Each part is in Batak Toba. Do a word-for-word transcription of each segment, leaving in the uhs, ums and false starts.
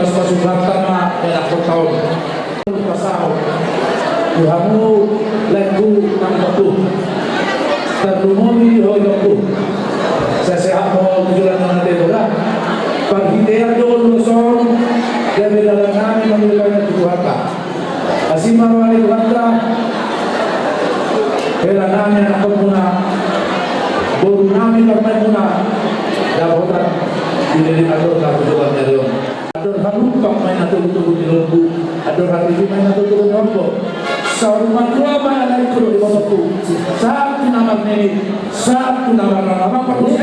Pasu-pasu Tuhanta ma di anakhonta on. Pasahat tu hamu laengku nang inongku. Tarlumobi ho inongku. Sehat-sehat ma ho tu joloan na ate, boha. Parhitean do ulos on gabe dalan nami mangulahon tu Tuhanta. Asi ma roha ni Tuhanta. Hela nami, anakkonmuna, boru nami, parumaenmuna, dapotan di leleng andorta tu joloan ni ari on. Andor halumpang ma i na togu-togu ni lombu, andor hatibi ma i na togu-togu ni horbo. Saur matua ma i na laengku dohot ibotongku, sahat tu na marnini, sahat tu na marnana. Amang parhobas.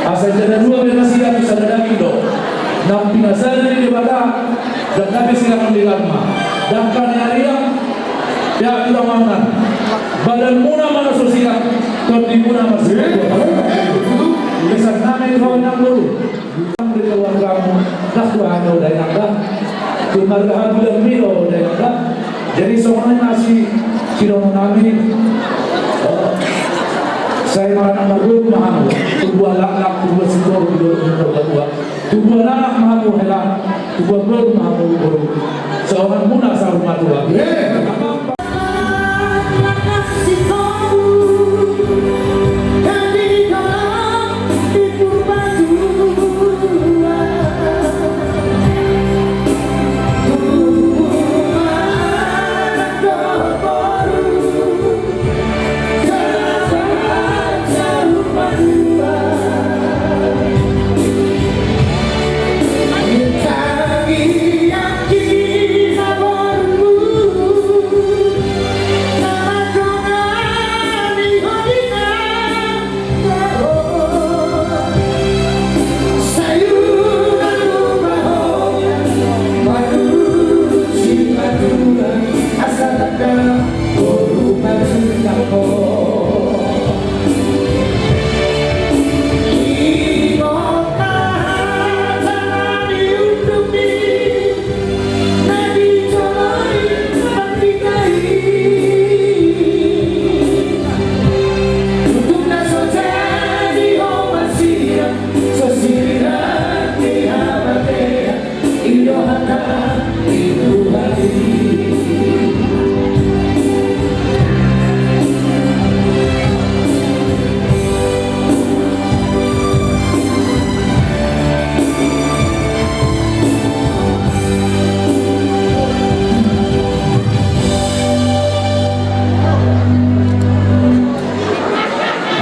Asa jala dua be nasida tu sada daging do. Nang pinasada ni Debata, dang gabe silangan-silangan ma. Dangka ni arian, pea tu dangka ni arian. Badanmuna ma na so silang, tondimuna ma silang. Pesan nami tu ho, inang boru. Di keluargamu, dang tu aha do, dainang, da. Tu marga hamu, dang mi do, dainang, da. Jadi songon i ma sidohonon nami. Sai maranak marboru ma hamu, tubuan laklak, tubuan siboru, tubuan siboru, tubuan anak ma hamu hela, tubuan boru ma hamu boru. Songon muna saur matua.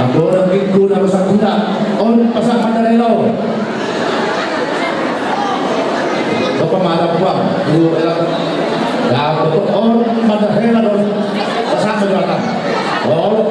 Anggo na tingku na pasahat hita on, pasahat ma hita hela on. Bapak ma ada buang, dulu hela. Ya, betul. On ma hita hela on. Pasahat ma hita. Oh.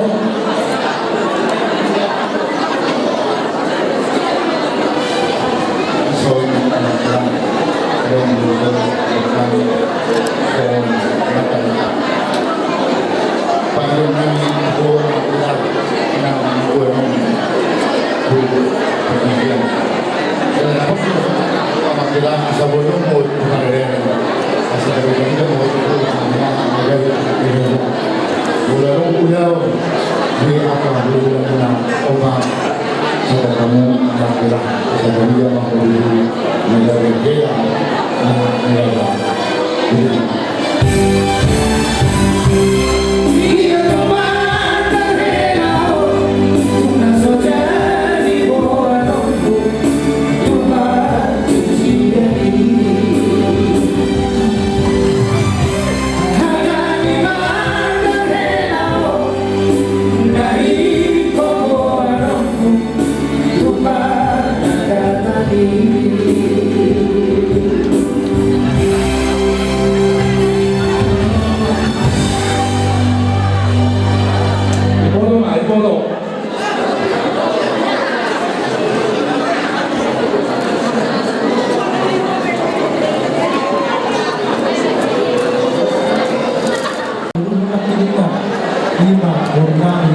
Ima boru nami,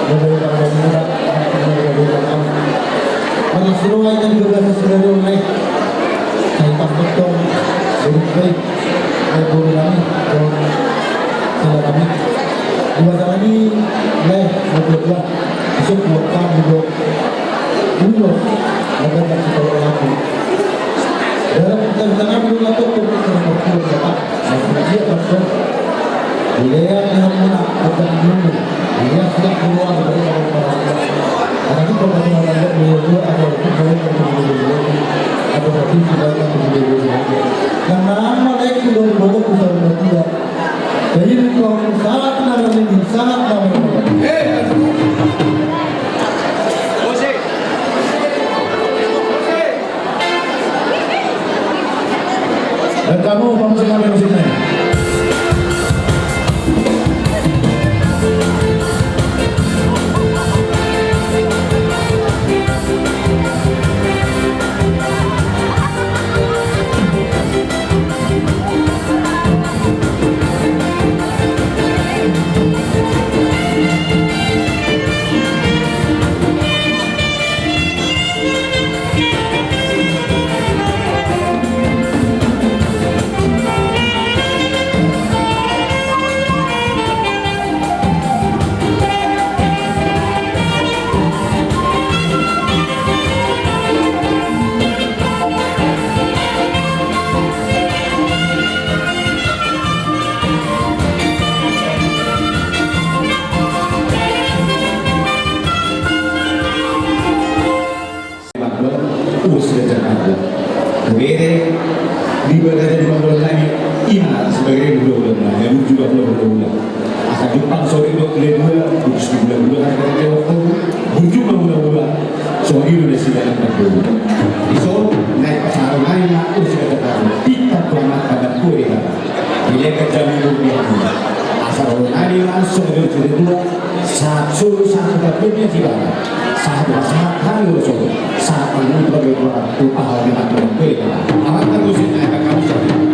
boru nami. Marlas roha hita di bagasan sadari on, lae. Sai tong boru baik, lae, boru nami, boru sada nami. Di bagasan i, lae, boru dua. Isuk buat kami, boru. Ulo, ada tak kita laku. Dalam kita di tengah dulu, laku, kita berkumpul, ya, Pak. Maksudnya, Pak, Pak. Dilean ni hamuna, bukan dulu. Dilean sudah keluar dari kamar parasnya. Karena itu kalau kita lihat dulu, ada itu, ada itu, ada itu, ada itu. Yang mana itu dari bawah, kita udah lihat. Jadi, kalau saat nama ini, saat nama ini. Eh, Dan kamu, kamu sing ambil musiknya. Ulos Raja Marga. Bere di bagasan di panggolan nami, ima sebagai hula-hula na, ya, burju ma hula-hula. Asa jumpang sori do kele dua, burju di hula-hula, karena dia waktu burju ma hula-hula. Sori do nasida na burju. Di son, naik pasaran nami ma, ulos Raja Marga. Kita selamat pada kue, Bapak. Dilean jami burju. Asa ro nami langsung dari dua. Sahat solu, sahat tu panggabean ni Debata. Sahat, sahat hami ulos on. Sahat hami ulos on. Tu pahala ni Tuhan. Amat bagus ini, akan kami sampaikan.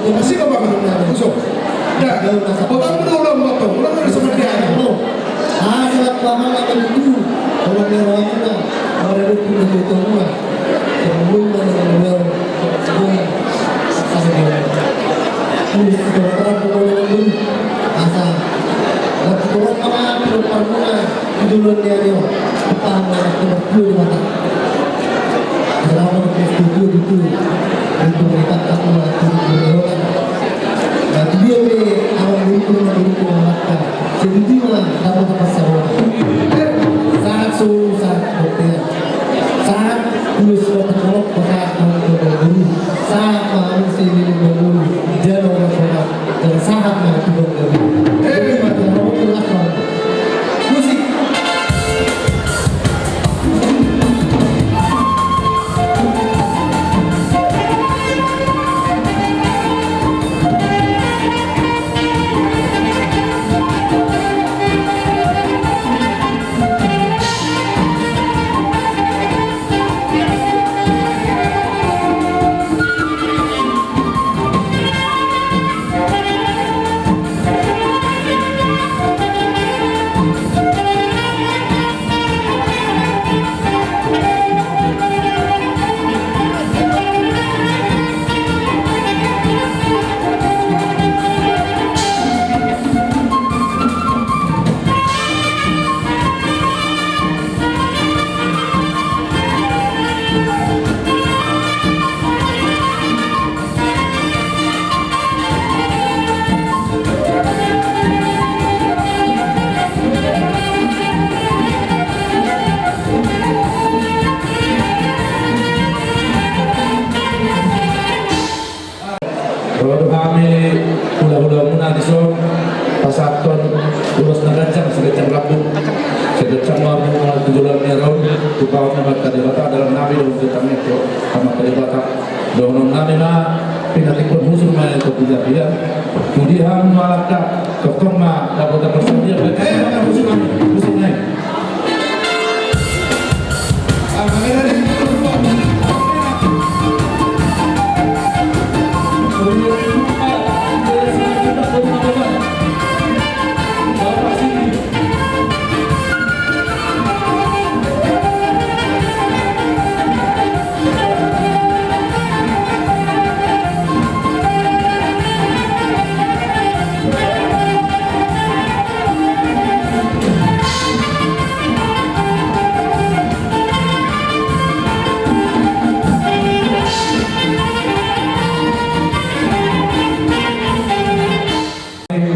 Masih apa, Bang? Usul. Dah. Potong dulu, potong. Udah, udah seperti apa? Ah, selamat lama lagi itu. Orang yang lama, orang itu punya itu semua. Semua yang lama, semua. Ini sudah terang pokoknya dulu. Asa. Waktu turun sama, turun parmuna. Itu dulu dia, dia. Paham lah, itu dulu mata. Ro do hami hulahula muna dison pasahathon ulos na ganjang, siganjang rambu, siganjang rambu tu joloan ni ari on, tu paon ni Amanta Debata. Dalan nami do tu Amanta Debata. Dohonon nami ma, pinantikhon husur ma i tu dia-dia. Tu dia hamu mangalangka, tongtong ma dapotan parsandian. Eh, husur nami, husur nami.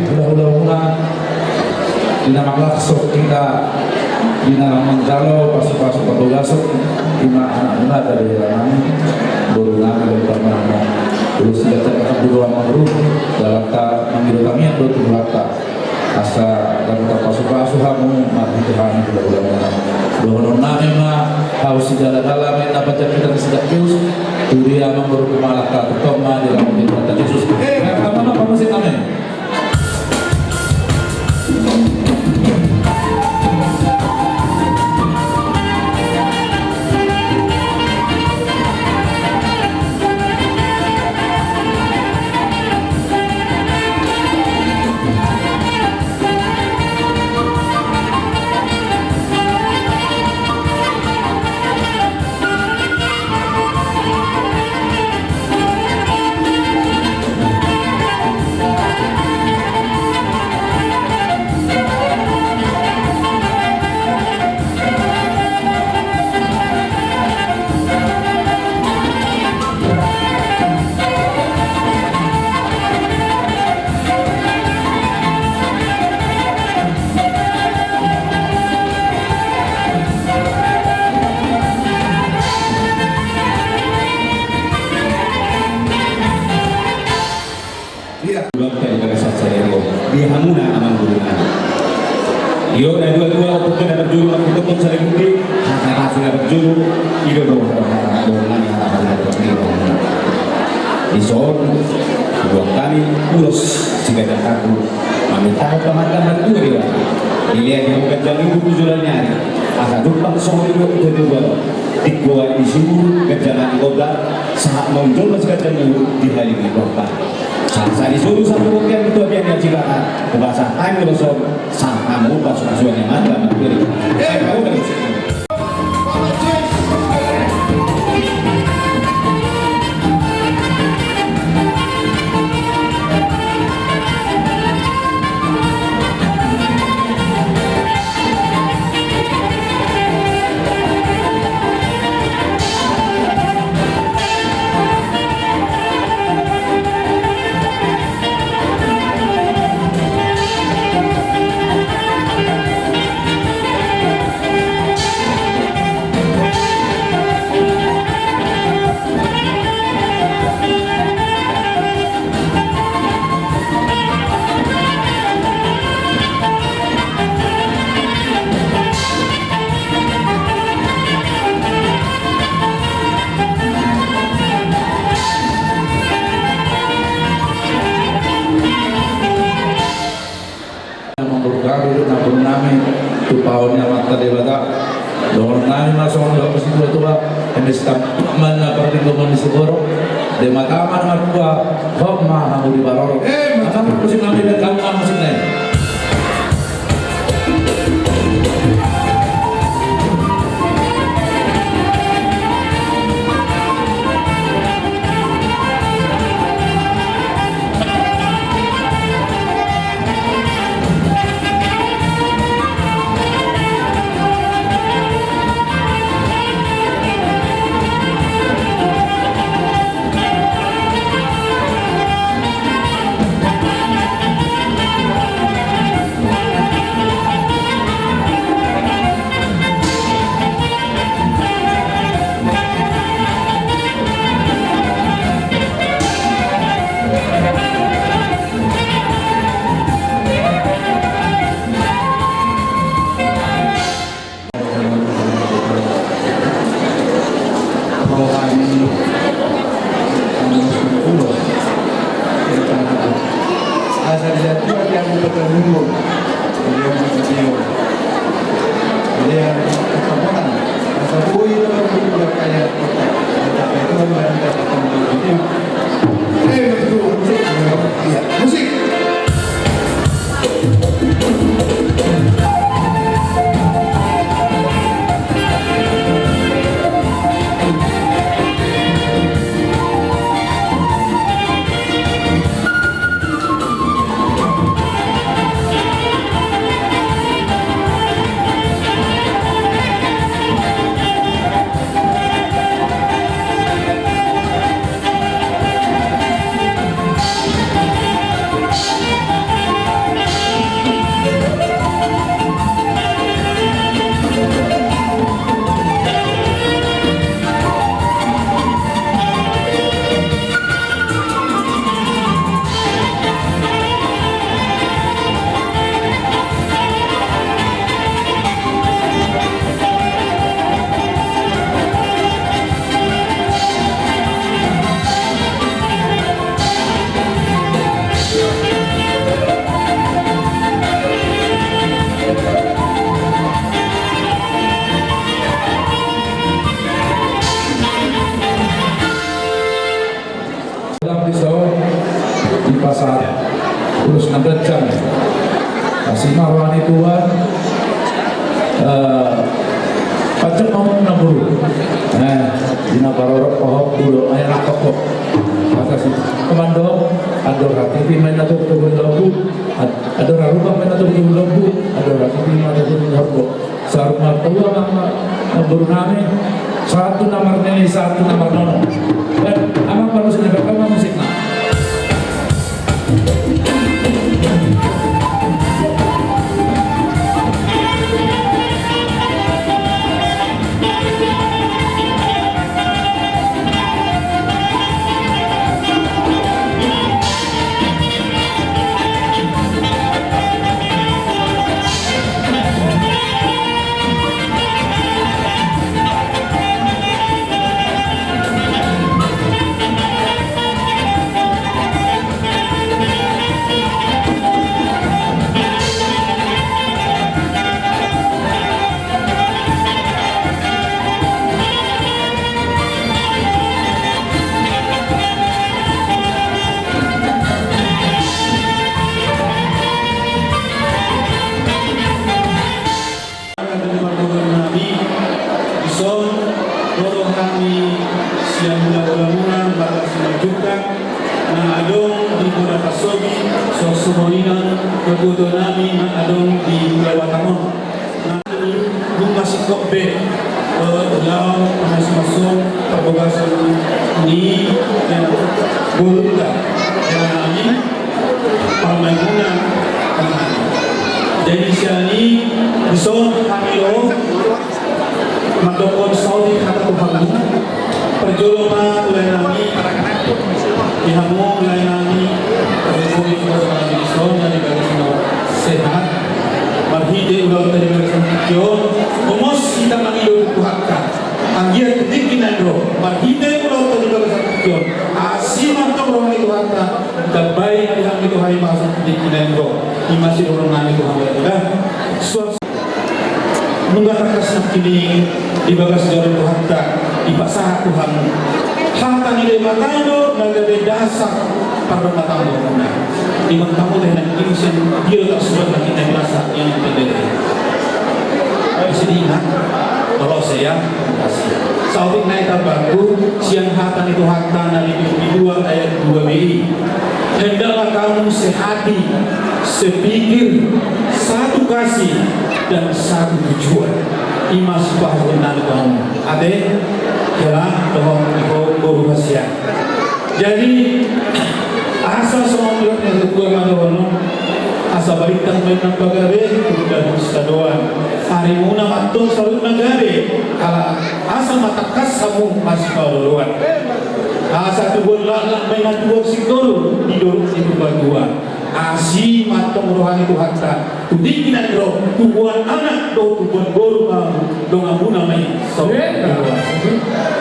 Hulahula muna, di na mangalangka hita, di na manjalo pasupasu parbagason, ima anak muna, tadi anak nami, boru nami, dan paman. Terus kita cakap dulu sama guru, dalam ta mangido tangiang do tu Tuhanta. Asa dapotan pasupasu hamu marhite hami hulahula muna. Dohonon nami ma, hau sigalagala ma na panjangkitan sidak pius, tu dia ma boru mangalangka, tongtong ma diramoti Tuhan Jesus. Eh, apa nama pamusik nami? Iya. Ulang tadi pada saat saya, di hamuna amang guru nami. Io, na dua-dua, ompung na parjolo, ompung saling undi, hata pasu na parjolo, ido do, hata, hata, hata, hata, hata, hata, hata. Dison, ulang tadi, ulos, siganjang rambu, maminta pamatan martua dia. Dilean di ganjang ibu tu joloan ni ari, asa jumpang songon i do tu dua. Tingki dua di suhut, ganjang ni kota, sahat ma unjol ma siganjang ibu, di hali ni kota. Sasa di solu satu kopian itu apian yang cibata. Kubasa tani rosok. Sama upas pasuan yang mantap. Eh, mau dari sini. Mangurgabi do na boru nami tu paon ni Amanta Debata. Dohonon nami ma songon dohot ni situa-tua, eme sitampak ma na parlinggoman ni sigoro, Debata ma na martua, hot ma hamu di parorot. Eh, mantap. Musik nami, dan kamu ma musik nami. Rohani, asa diatur di angka pertandingan, di angka video, di angka pertemuan, asa boi dalam video kaya kota, tetapi itu baru kita ketemu di video. Eh, betul. Iya, musik. Dalam pisau dipasahat ulos na ganjang. Asi ma roha ni Tuhan. Eh, pacet ma na buru. Eh, di na parorot pohon bulu ayah nakok. Masa si kemando, andor hati pi main atur tubuh lampu. Andor arupa main atur tubuh lampu. Andor hati pi main atur tubuh lampu. Sahat ma tu amang, amang boru nami, sahat tu na marnini, sahat tu na marnono. Dan amang parmusik na, amang parmusik na. Nami, dison, ro do hami sian hulahula muna marga Simanjuntak na adong di Muara Pasogit, songon i nang tuatua nami na adong di Pulau Batam on. Nami dung masingkop be, eh, laho mamasu-masu parbagason ni, ya, borunta, ya, nami, parmaenmuna. Jadi sian i dison hami ro mandokkon saotik hata tu hamu. Parjolo ma tu lae nami, di hamu lae nami, parjolo ma tu lae nami, dison na di bagasan sehat, marhite ulaonta di bagasan tingki on, homos hita mangido tu Tuhanta. Anggiat di tingki na naeng ro, marhite ulaonta di bagasan tingki on, asi ma antong roha ni Tuhanta, tambai di hami tu hami bagasan tingki na naeng ro. I ma sidohonon nami tu hamu, da. Suang. Nunga tangkas nangkining di bagas joro ni Tuhanta dipasahat tu hamu. Hata ni Debata do na gabe dasar pardomuanmuna. Di mangkamu teh nangkining sian dia do tarsurat nangkin na i rasa yang pendek. Masih diingat? Kalau saya, terima kasih. Saotik na i tarbaku sian hata ni Tuhanta na di Filipi dua ayat dua b i. Hendaklah kamu sehati, sepikir, satu kasih, dan satu tujuan. I ma sipasahaton nami tu hamu. Ate, hela, dohot, dohot, boru hasian. Jadi, asa songon nidok ni natuatua ma dohonon, asa balintang ma inna pagabe, tu dalan sitadoan. Arimuna ma antong saluhutna gabe, ala asa ma tangkas hamu masipaolooloan. Asa tubuan laklak ma inna tubuan singkoru di dolok ni tuatua. Asi ma antong roha ni Tuhanta tu tingki na nidok, tubuan anak dohot tubuan boru ma donganmuna ma i.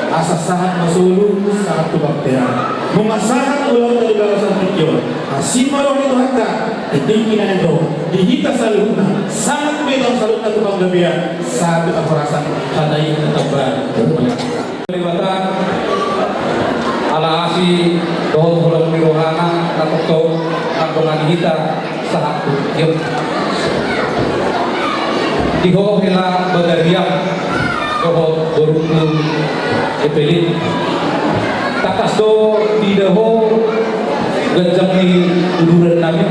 Asa sahat ma solu, sahat tu bontean. Nunga sahat ulaonta di bagasan tingki on. Asi ma roha ni Tuhanta tu tingki na nidok, di hita saluhutna, sahat ma i antong saluhutna tu panggabean, sahat tu parhorasan. Hata i na tamba. Debata, ala asi dohot holong ni rohana na tongtong mandongani hita sahat tu tingki on. Di ho hela Bagariang dohot borungku Epelin. Tangkas do diida ho ganjang ni uduran nami.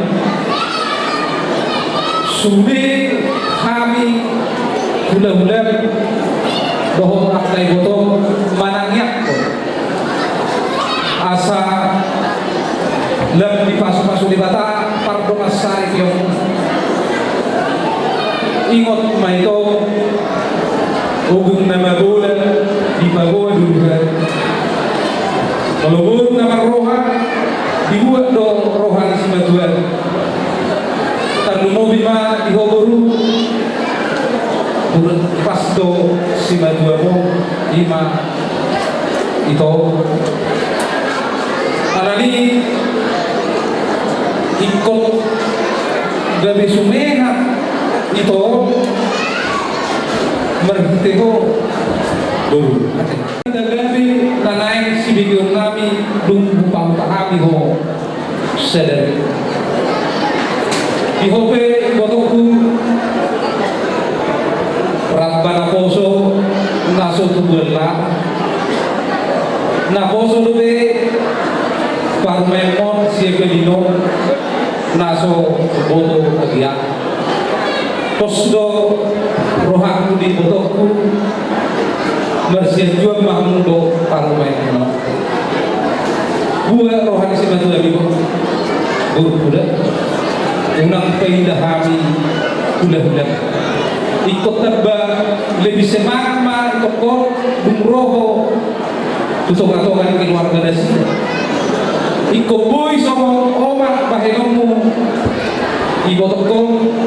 Sude hami hulahulam dohot angka ibotom manangiangkon asa lam dipasupasu Debata pardongansaripeon. Ingot ma ito, ogung na mabola dipaboa do roha. Molo boru na marroha, dibuat do roha ni simatua. Tarlumobi ma di ho boru, boru pas do simatuamo, ima ito. Alani ingkon gabe sumehat ito marhite ho boru. Ate. Gabe na naeng sibegeon nami dung hupahuta hami ho sadari. Di ho pe ibotongku, ramba naposo na so tubuan laho. Naposo dope parumaenmon sian Epelin on na so boto agia. Pos do rohangku di ibotongku, marsianjuan ma hamu dohot parumaenmon. Buat roha ni simatuami, boru, boru huda. Unang painda hami hulahula. Ingkon tamba lebih semangat ma itongko dung ro ho tu tongatonga ni keluarga nasida. Ingkon boi songon omak bahenonmu, ibotongko,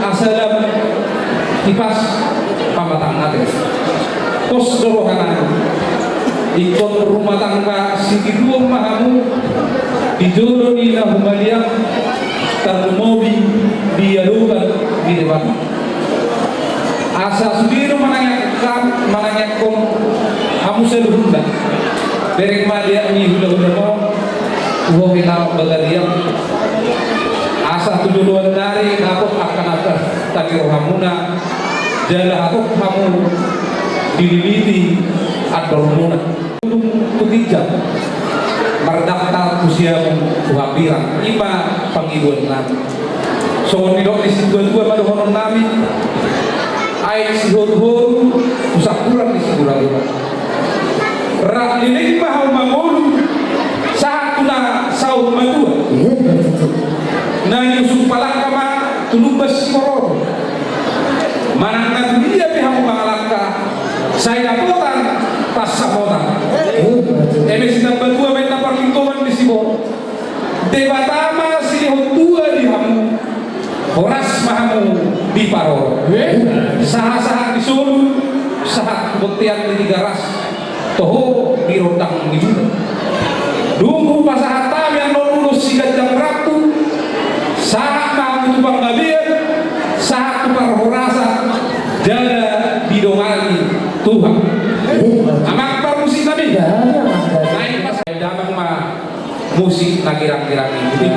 asa lam hipas pamatangna pe. Pos do rohanami. Ingkon rumah tangga sitiruon ma hamu di jolo ni na humaliang, tarlumobi di adopan ni Debata. Asa sude do manangiang-, manangiangkon hamu saluhutna. Bereng ma deak ni hulahulam on tu ho hela Bagariang. Asa tu joloan ni ari dapot angka na tangis rohamuna, jala hatop hamu dililiti andormuna. Dung tu ginjang, mardangka tu siamun tu hambirang, ima pangidoannami. Songon nidok ni situatua ma dohononnami: Aek sihoruhoru tu sampuran ni siguragura. Rap leleng ma hamu mangolu sahat tu na saur matua. Na niusung palangka ma tu lumbas sibororo. Manang na tu dia pe hamu mangalangka, sai dapotan pansamotan. Eme sitambatua baen na parlinggoman di siborok. Debata ma silehon tua di hamu. Horas ma hamu diparorot. Sahatsahat ni solu, sahat tu bontean ni Tigaras, toho di rondang ni bulan. Dung hupasahat hami annon ulos siganjang rambu, sahat ma hamu tu panggabean, sahat tu parhorasan, jala didongani Tuhan. Amang parmusiknami. Naeng ma, damang ma musik na girang-girang i.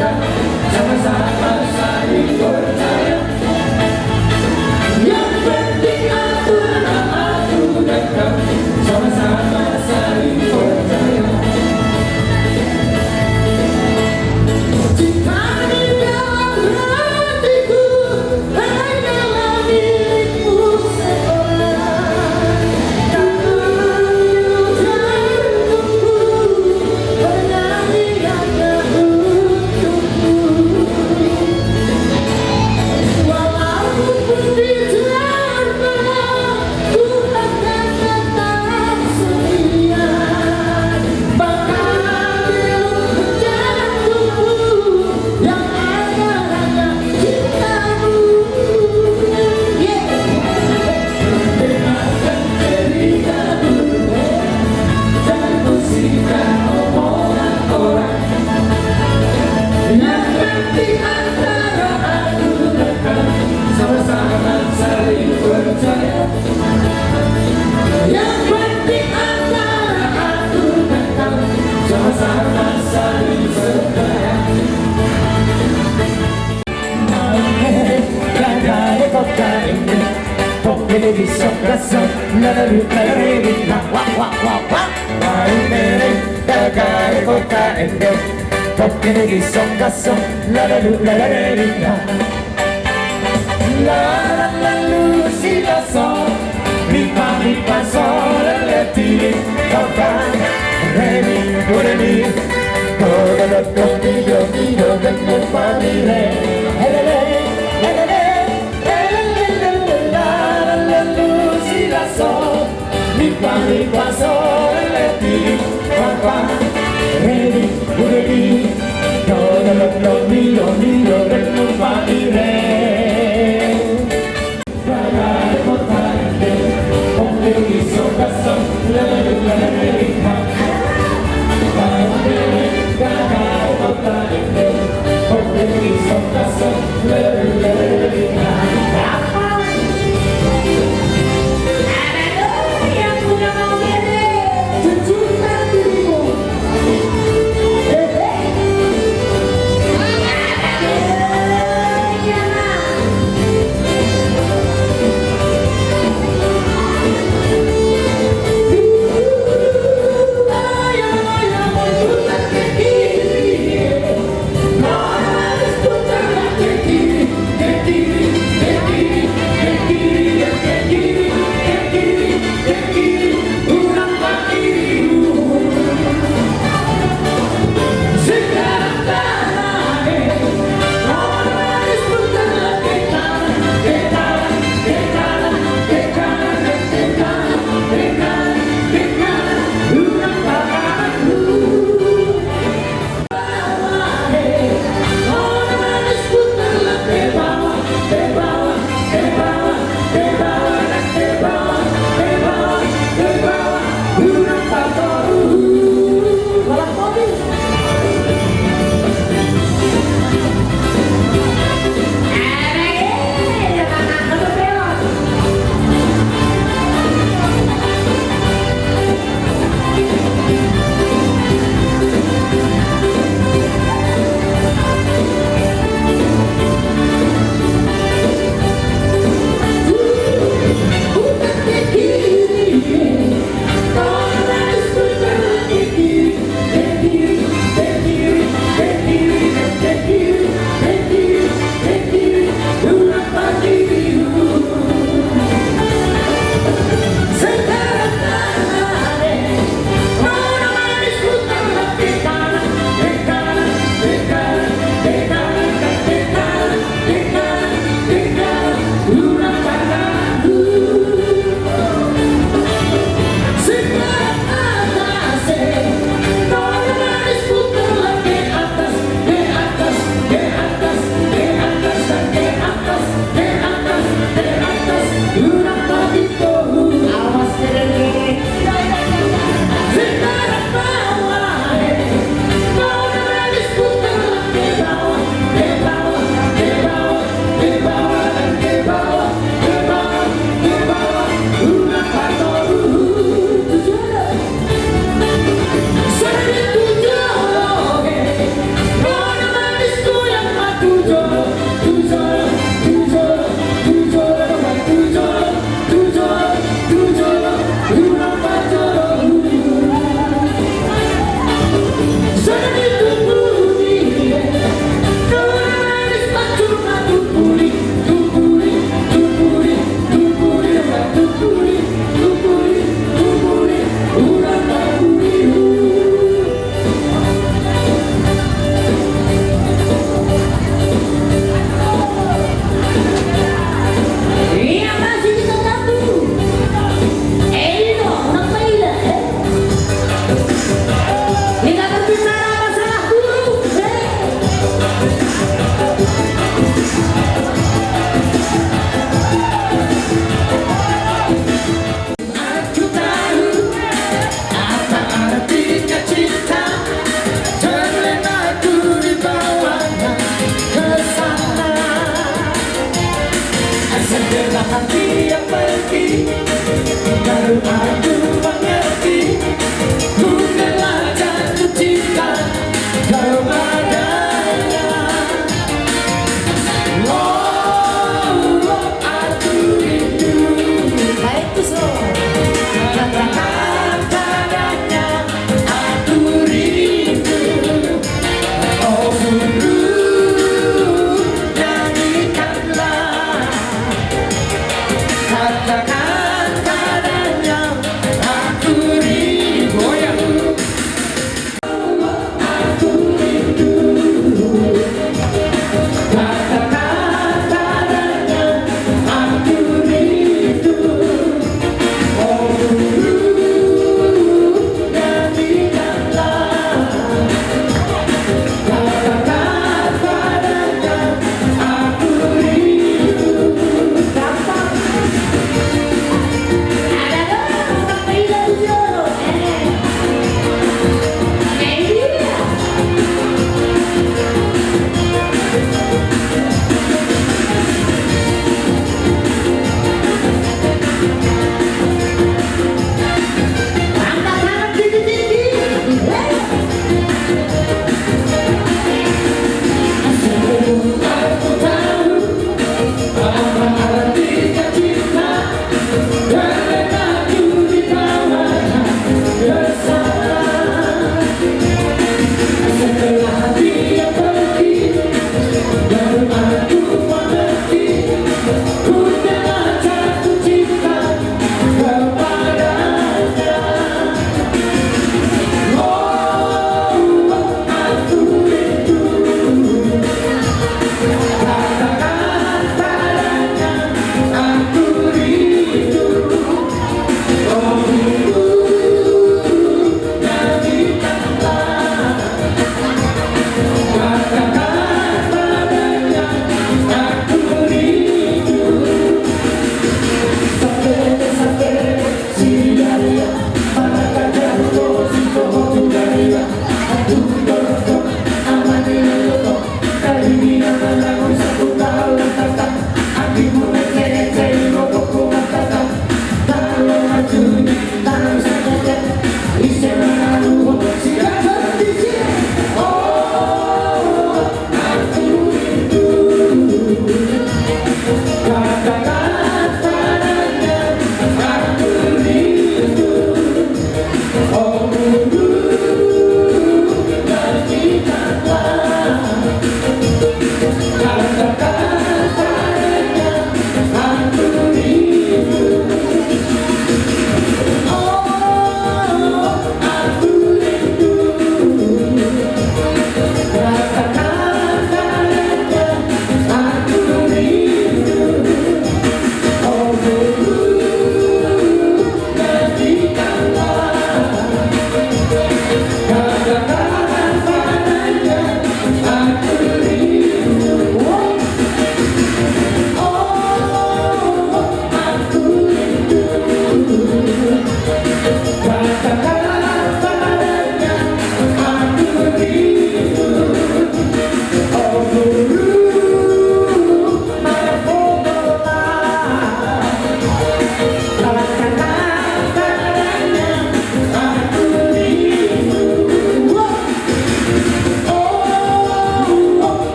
Sama-sama saling percaya. Yang penting aturan, aturan, sama-sama saling percaya. Cinta di dalam hatiku. Yang penting antara aku dan kau sama-sama saling percaya.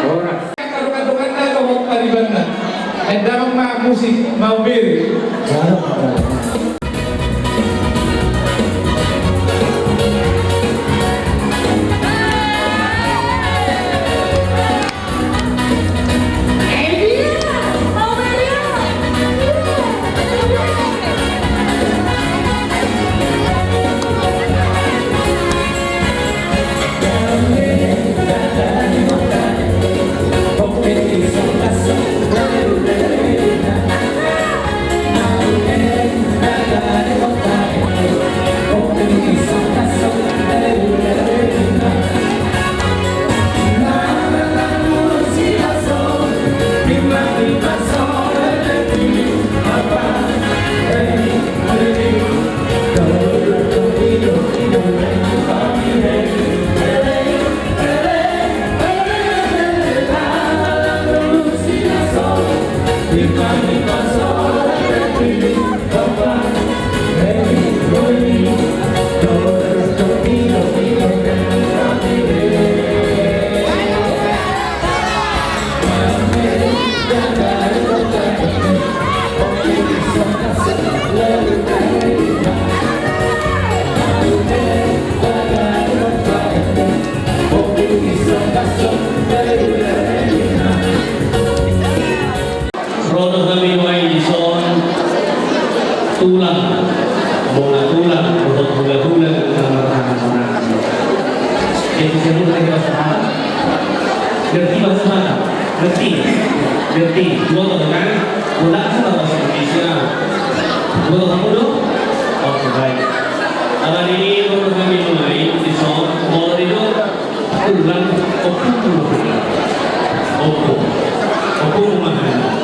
Horas. Adong-adonganna dohot paribanna. Endang ma musik mau beri. Ro do hami nuaeng dison, tulang, bona tulang dohot hulahula na marhaha-haha. Jadi, saya mulai bahasa Batak. Ngerti bahasa Batak? Ngerti? Ngerti. Dua tahun kan? Ulang sama bahasa Indonesia. Dua tahun dong? Oke, baik. Alani i ro do hami nuaeng dison, molo didok tulang, ompung. Ompung. Ompung ma.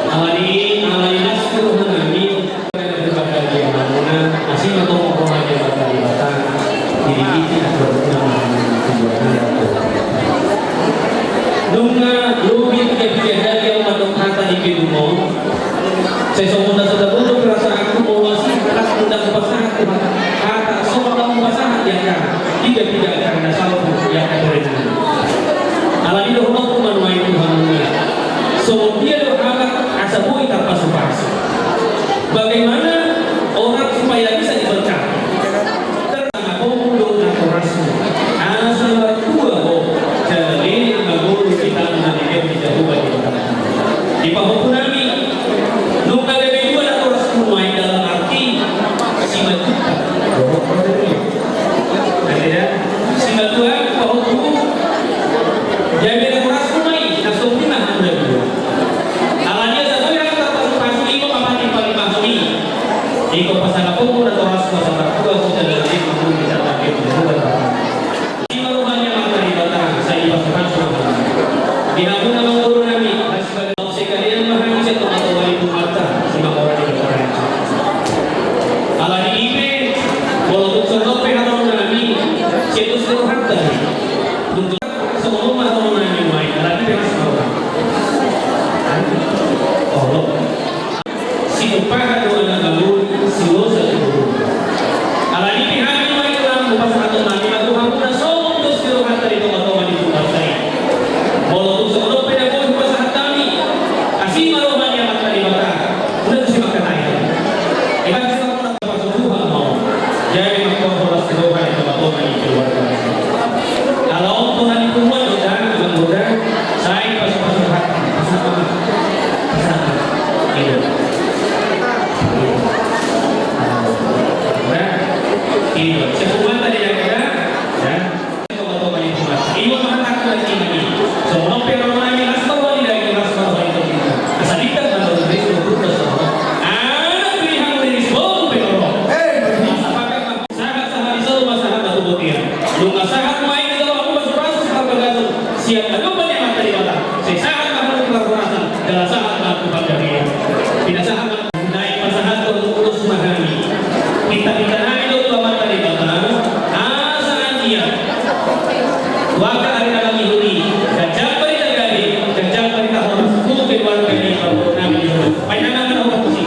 Alani i, alani las tu roha nami. Berbahagia hamuna, asi ma tong roha ni Debata, di tingki na berguna. Nunga lobi piga-piga hali ahu mandok hata di gedung on. Sai songon na so tabo do perasaanku, molo asi hata ndang hupasahat hata, songon na hupasahat di angka piga-piga angka na salpu di angka berenang. Alani dohononku ma nuaeng tu hamuna, songon dia do hata asa boi tarpasu-pasu? Bagaimana orang supaya bisa diberkati? Ternama komu do natorasmu. Asa martua ho, jala leleng ma ngolu di tano na nilehon ni Jahowa Debata. Di pahompu nami, nunga gabe dua natorasmu nuaeng, dalam arti Simanjuntak dohot Roderia. Ngerti da? Simanjuntak pahompu, gabe na Asa bintang na tolu riris boru pe ro. Asa pakan ma sahat sahali solu ma sahat na tu bontean. Nunga sahat ma i di tolu hamu pasupasu sian parbagason, sian adopan ni Amanta Debata. Sai sahat ma hamu tu parhorasan, jala sahat ma hamu tu panggabean. Pinasahat ma. Naeng pasahathon ulos ma hami. Minta-minta nami do tu Amanta Debata asa anggiat tu angka ari na mangihut i, ganjang barita gabe, ganjang barita horas tu keluarga ni parboru nami. Painangan ma na horas tusi.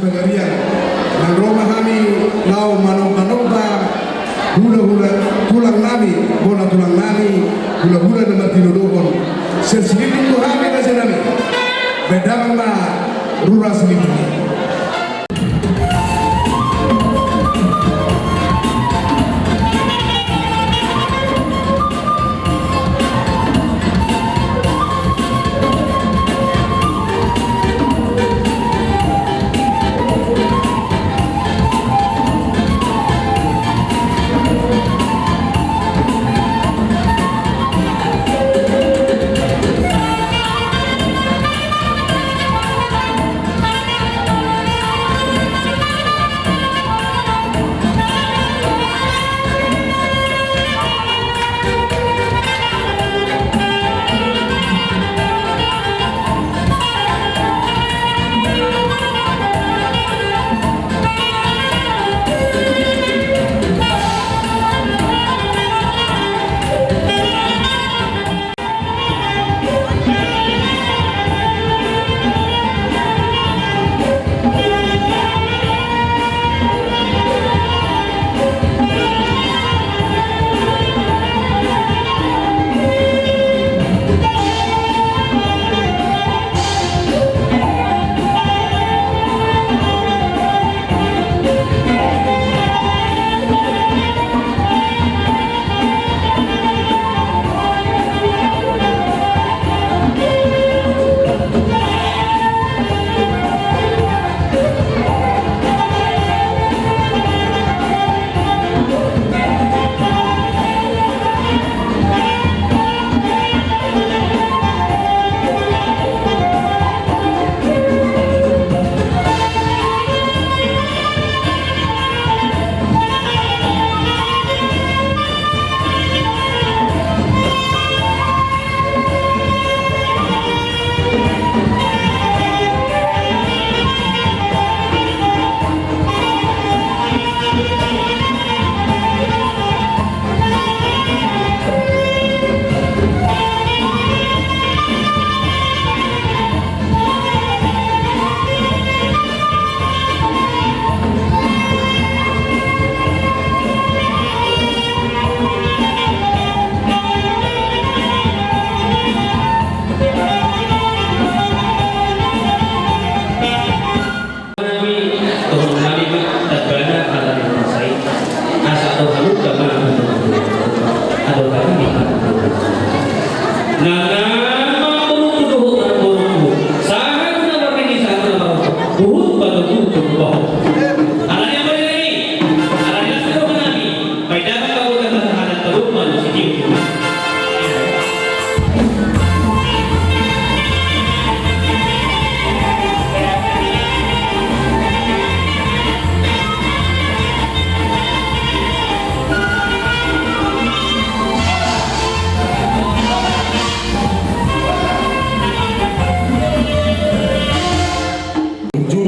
Bagarian, nang ro ma hami laho manomba-nomba hulahula tulang nami, bona tulang nami, hulahula na martinodohon. Sian Silindung tu hami raja nami. Baen damang ma Rura Silindung.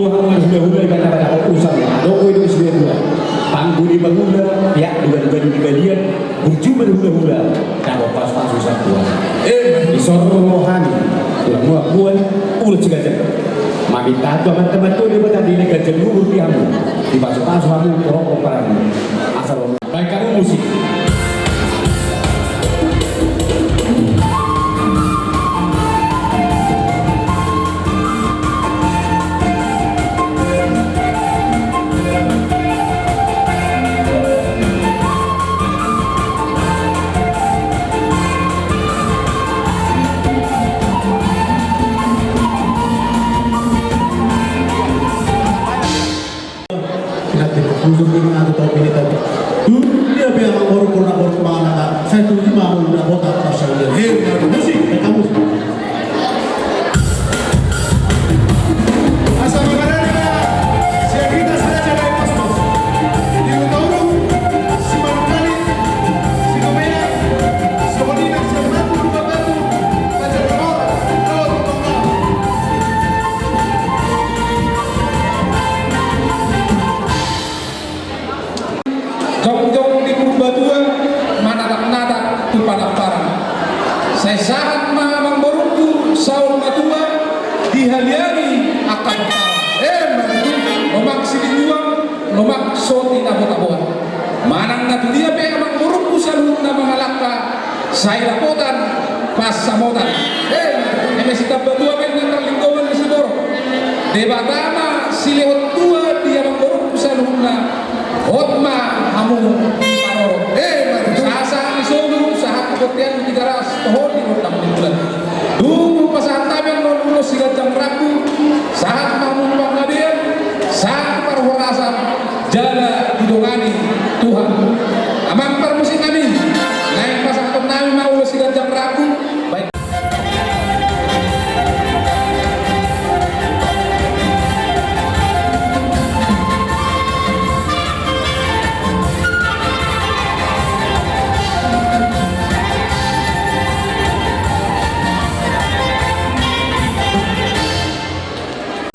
Hulahula di mana-mana urusan. Adong do sude dua. Panggu di pangula, piak duga-duga di balian, burju di hulahula. Dapot pasupasu satua. Eh, di soro rohani. Tulang muak buan, ulut si gajah. Maminta tu amanta matua Debata di ganjang umur di hamu. Dipasupasu hamu, porong pomparanmu. Asal Baik, kamu musik. Pinantik hujur di mana tu tau pinita. Dunia pe amang boru purna boru manata. Sai tu di mana udah kota pasal dia. Hei, musik, kita musik. Asa mangarana, sian hita saja dai pos-pos. Di Hutauruk, Simanungkalit, Sidomea, Sohonina, Sianratu, Lumbanbatu, Banjarbaru, Laut Tongah. Jongjong di Purbatua, manatap-natap tu Panakparan. Sai sahat ma amang borungku saur matua, dihaliangi angka Panakparan. Eh, ma tutu, lomak silinjuang, lomak so tinabo-taboan. Manang na tudia pe amang borungku saluhutna mangalangka, sai dapotan pansamotan. Eh, eme sitamba tua pe na tarlinggoman ni siborok. Debata ma silehon tua di amang borungku saluhutna. Hot ma hamu di parorot. Eh, ma tutu. Sahat-sahat ni solu, sahat tu bontean ni Tigaras, toho di rondang ni bulan. Dung pasahat hami annon ulos siganjang rambu, sahat ma hamu tu panggabean, sahat tu parhorasan, jala didongani Tuhan. Amang parmusik nami, naeng pasahaton nami ma ulos siganjang rambu. Baik.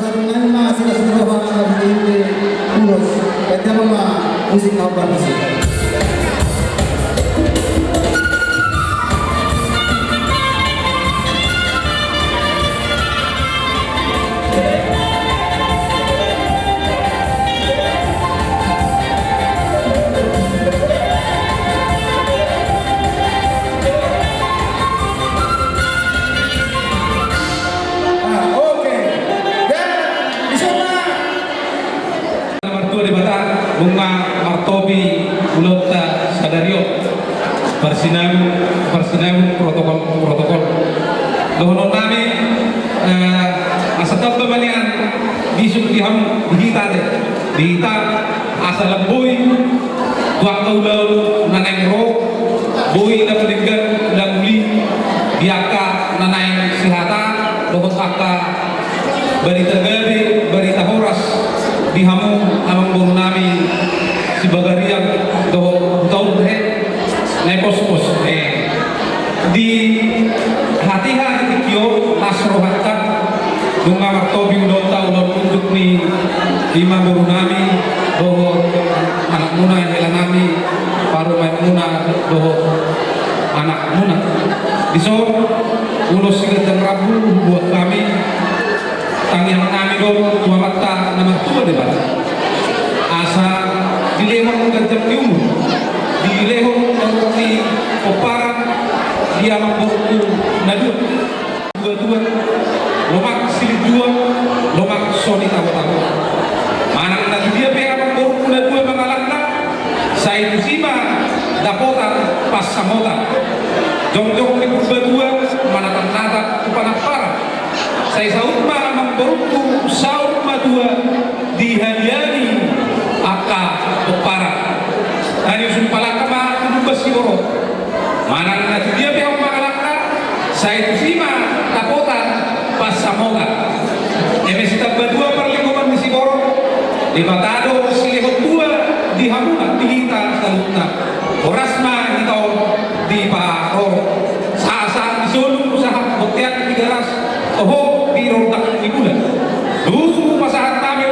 Sahat ma sila sumroha na di ulos. Ganjang ma musik na umbar musik. Ah, oke. Ya, bisa, Pak. Martua Debata, nunga martopi ulaonta sadari on. Parsinaung, parsinaung protokol, protokol. Dohonon nami, eh, asa tamba ma nian bisuk di hamu, di hita ate, di hita asa lam boi tu angka ulaon na naeng ro, boi na padenggan na muli di angka na naeng sihata dohot angka barita gabe, barita horas di hamu amang boru nami Sibagariang dohot Hutauruk, eh, Naipospos, eh. Di hatiha di tingki on las rohanta, nunga martopi ulaonta, ulaon unduk ni ima boru nami dohot anakmuna, hela nami, parumaenmuna dohot anakmuna. Dison ulos siganjang rambu hubuat hami. Tangiang nami do tu Amanta na martua Debata, asa dilehon ganjang ni umur, dilehon ganjang ni pomparan di amang borungku na dua. Dua-dua, lomak silinjuang, lomak so tinabo-taboan. Manang na tudia pe amang borungku na dua mangalangka, sai tusi ma dapotan pansamotan. Jongjong di Purbatua, manatap-natap tu Panakparan. Sai saut ma amang borungku saur matua, dihaliangi angka pomparan. Tadi usul palangka ma tu Lumban Siborok. Manang na tudia pe hamu mangalangka, sai tusi ma dapotan pansamotan. Eme sitamba tua parlinggoman ni Siborok, Debata do silehon tua di hamuna, di hita saluhutna. Horas ma hita on diparorot. Sahat-sahat ni solu, sahat bontean ni Tigaras, toho di rondang ni bulan. Dung pasahat nami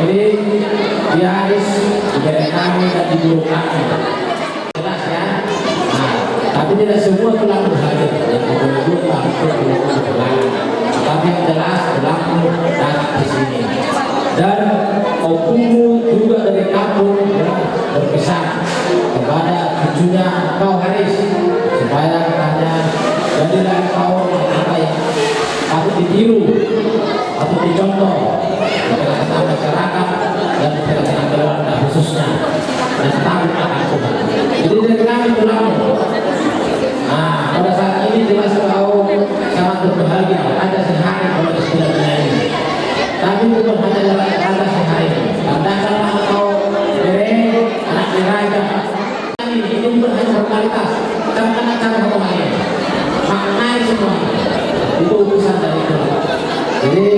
Jadi, di Aris, di daerah kami dan di guru kami. Jelas ya? Nah, tapi tidak semua tulangmu hadir. Yang kedua, tulang. Tapi yang jelas, tulangmu datang ke sini. Dan ompumu juga dari kampung, ya, berpesan kepada cucunya, kau Haris, supaya katanya jadilah kau apa yang patut ditiru, patut dicontoh di tengah-tengah masyarakat dan di tengah-tengah keluarga khususnya, dan takut akan Tuhan. Jadi, dari kami tulangmu. Nah, pada saat ini jelas kau sangat berbahagia, ada sehari kalau istilahnya ini. Tapi bukan hanya dalam kata sehari. Tandakan lah kau bere, anak diraja. Ini bukan hanya formalitas, tapi acara rohani. Maknai semua. Itu utusan dari Tuhan. Jadi,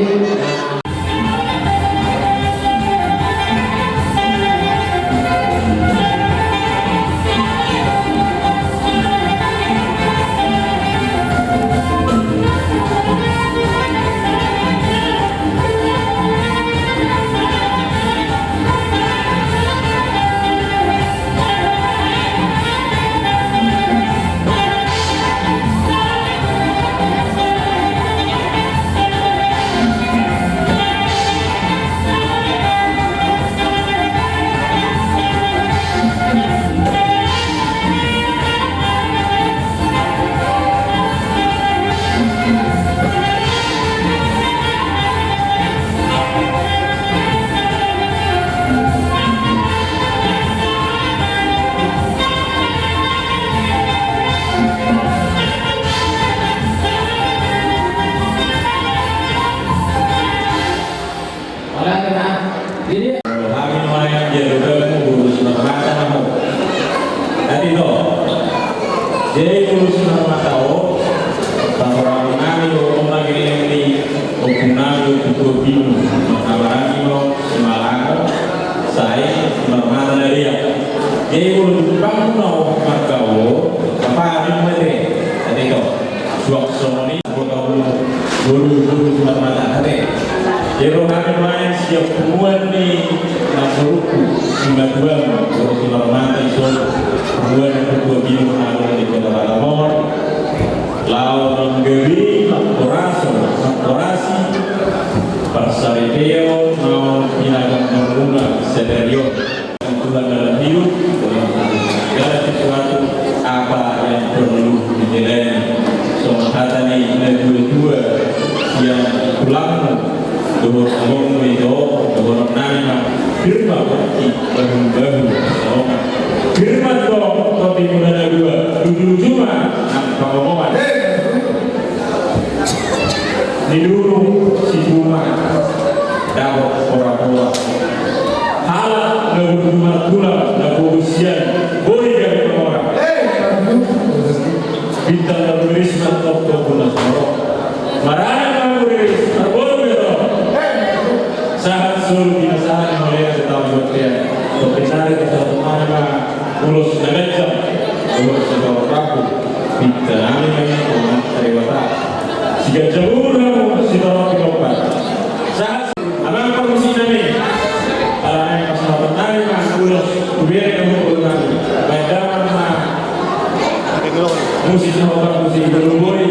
Hami nuaeng jadi boru Simarmata na ho. Tadi do. Jadi boru Simarmata ho. Pahorangon nami do, on ma geleng ni ompu nami, Ompu Tuan Binu. Makabarani do Simalango, sai Simarmata na dia. Jadi boru Tumpang na ho marga ho. Apa ni mate? Tadi do. Suang songon i, boru, boru, boru Simarmata, ate. Jero hami nuaeng sian punguan ni namboruku, simatuam, boru Simarmata, ison punguan ni Ompu Tuan Binu na adong di Kota Batam on. Laho manggabe, mangkorashon, mangkorasi parsaripeon naung pinaganggangmuna sadari on. Tuhan dalam hidup. Pora-pora. Halak na burju martulang, na bogus sian, boi gabe mamora. Bintang na riris mantong tongkuna soro. Marana na riris, marboru beto. Sahat solu pinasahat na mauliate taon bontean. Topinari tasahat mana ma. Ulos na ganjang, ulos na torop rambu, pinta nami ma i, umat Debata. Siganjang umur hamu, sitorop pinompar. Sahat, amang parmusik nami. Ala nai pasahaton nami ma, ulos, tu bere na umur nami. Baen damang ma. Musik na otak musik, belum boi.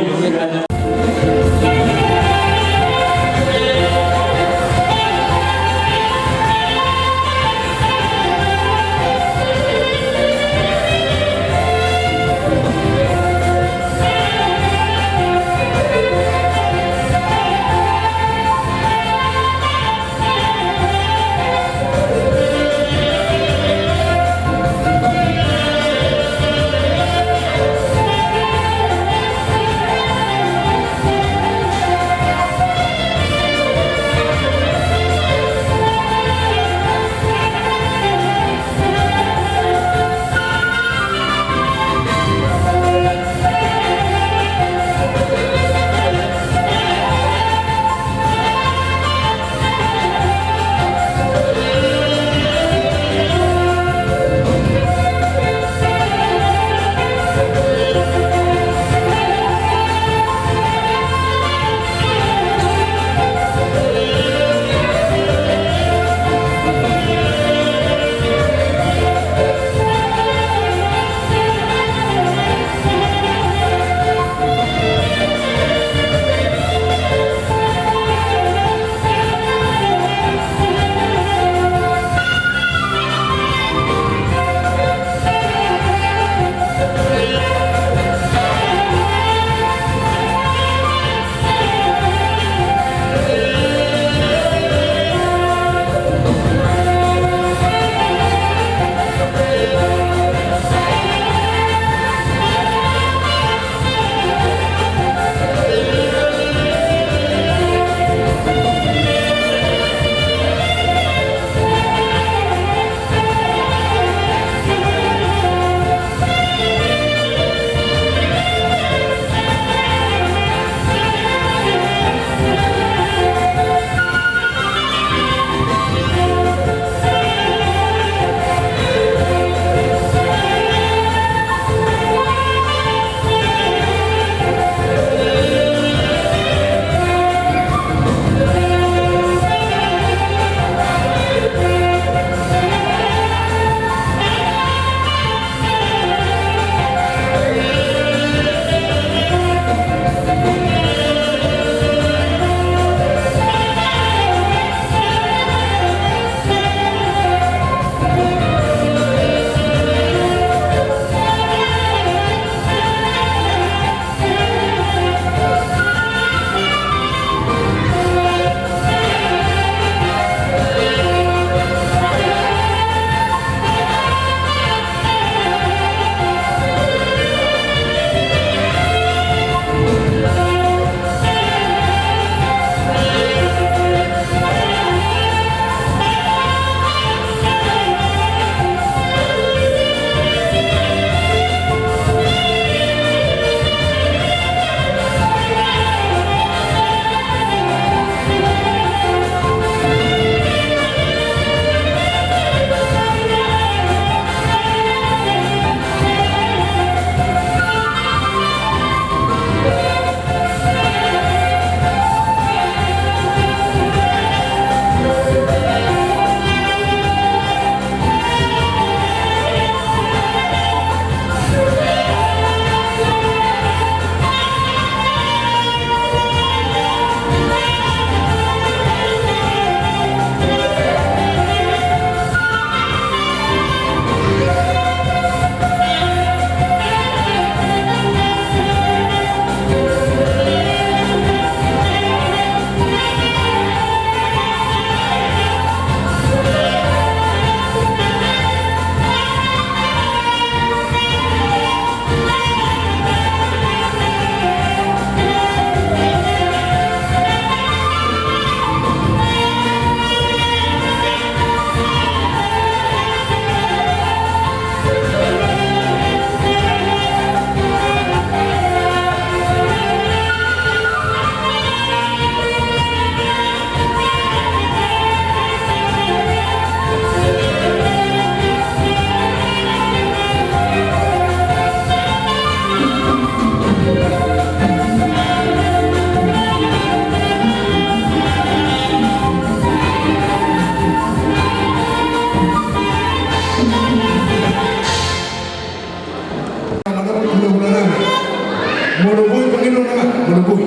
Molo boi,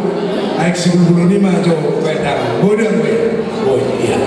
aek sibulbulon i ma jo baen damang. Boi do, boi. Boi, ia.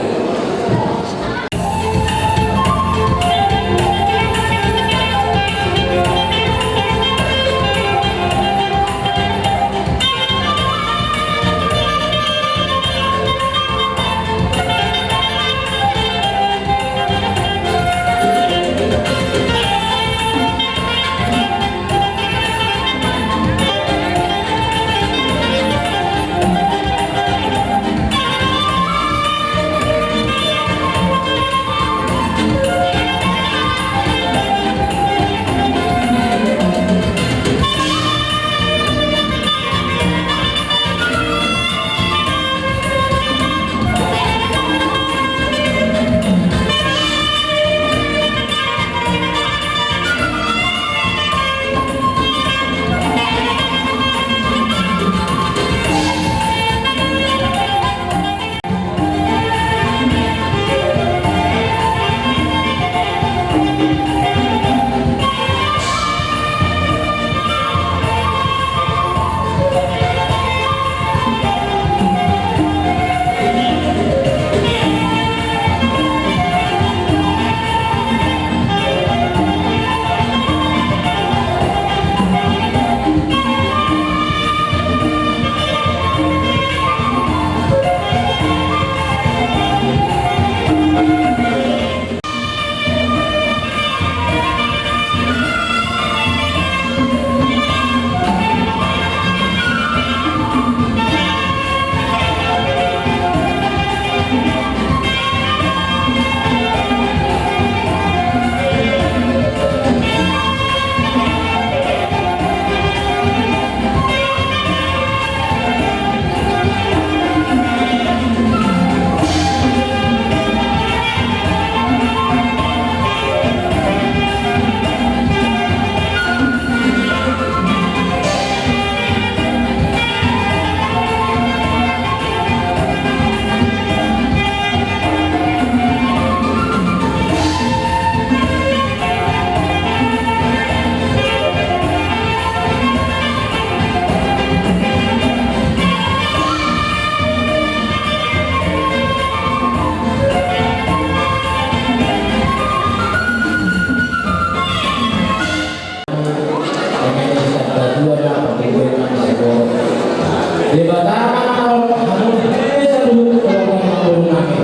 Debata ma na olo hamu, bisa luhut tolong hamu nami.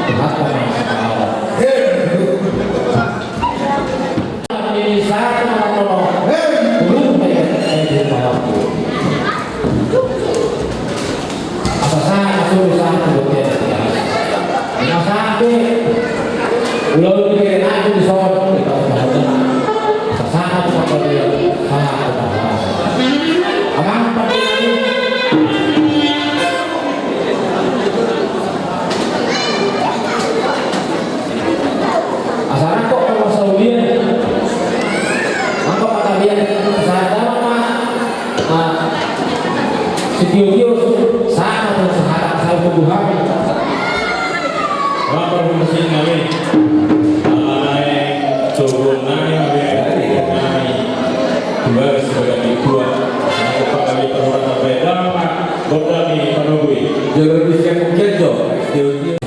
Tuhan kami sekarang. Ini satu nama tolong. Luhut ya, eh, di bawah. Apa sahat, apa sahat, apa sahat. Asa rangkok ma masa ulian. Rangkok ma talian. Asa rangkok ma. Ah, sitio-tio, sahat, sahat, sahat kebutuhan. Lapor musik nami. Alai togong nami, nami. Dua sebagai dua. Apa kami perlu apa beda, Pak? Kota ni panogui. Jalur bisa mungkin jo. Sitio-tio.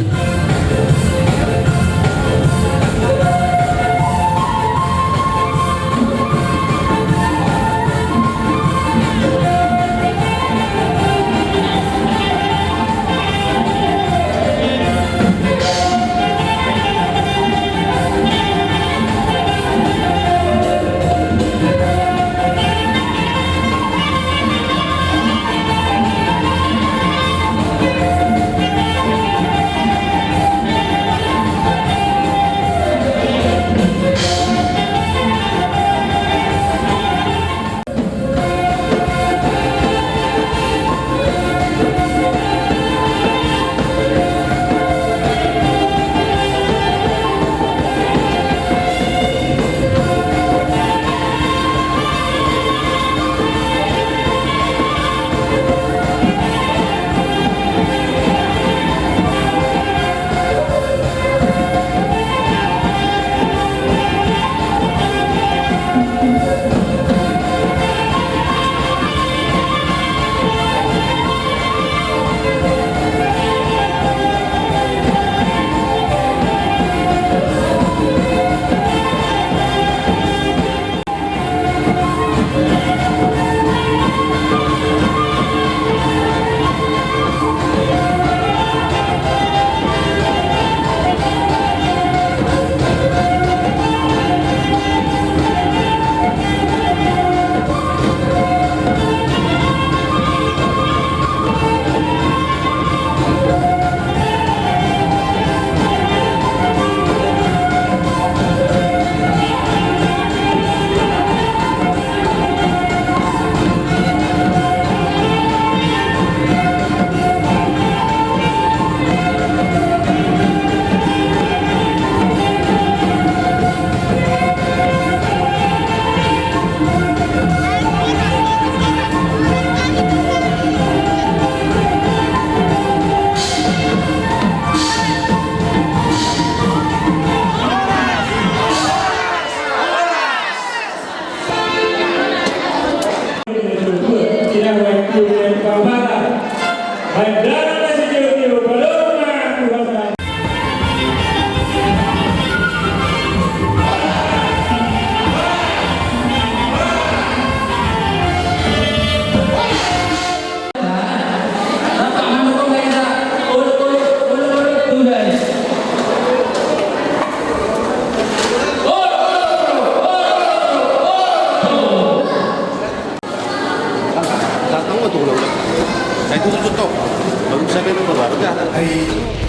Tulang, tulang. Saya tutup, tutup. Baru saya main bola, udah. Hai.